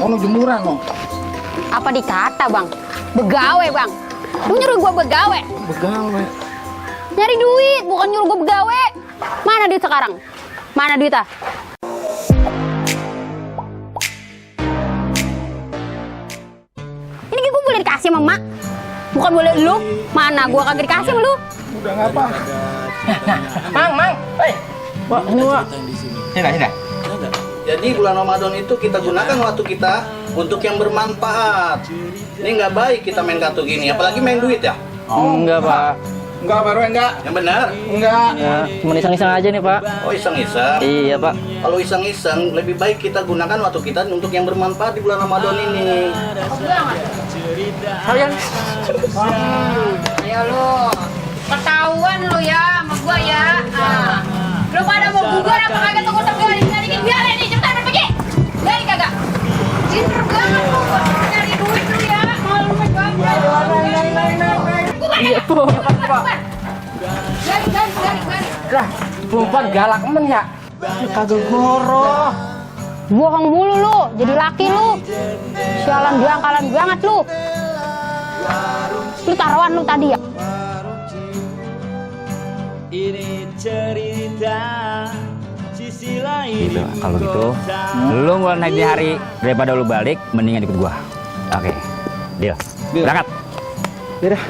Ono jemuran no. Apa dikata bang? Begawe bang. Lu nyuruh gua begawe? Begawe. Nyari duit, bukan nyuruh gua begawe. Mana duit sekarang? Mana duitnya? Ini gua boleh dikasih sama mak? Bukan boleh lu? Mana gua kagak dikasih sama lu? Udah ngapa? Mang. Pak, ini Pak. Sini. Jadi bulan Ramadan itu kita gunakan waktu kita untuk yang bermanfaat. Ini nggak baik kita main kartu gini, apalagi main duit ya. Enggak, Pak. Enggak, baru enggak. Yang benar. Enggak. Ya, cuma iseng-iseng aja nih, Pak. Oh, iseng-iseng. Iya, Pak. Kalau iseng-iseng, lebih baik kita gunakan waktu kita untuk yang bermanfaat di bulan Ramadan ini. Kalian Ayo lu, ketahuan lu ya sama gua ya. Lu pada mau bubar apa kagak tunggu tunggu dikit biar nih cepetan pergi. Dari kagak. Pinter banget lu nyari duit lu ya. Malu banget. iya, Bu. Gari. Lah, perempuan galak men ya. Kagak goroh. Bohong mulu lu, jadi laki lu. Sialan jangkalan banget lu. Lu taruhan lu tadi ya. Ini cerita sisi lain. Gitu, kalau gitu, lu mulai naik di hari daripada lu balik, mendingan ikut gua. Oke, deal. Berangkat. Yaudah.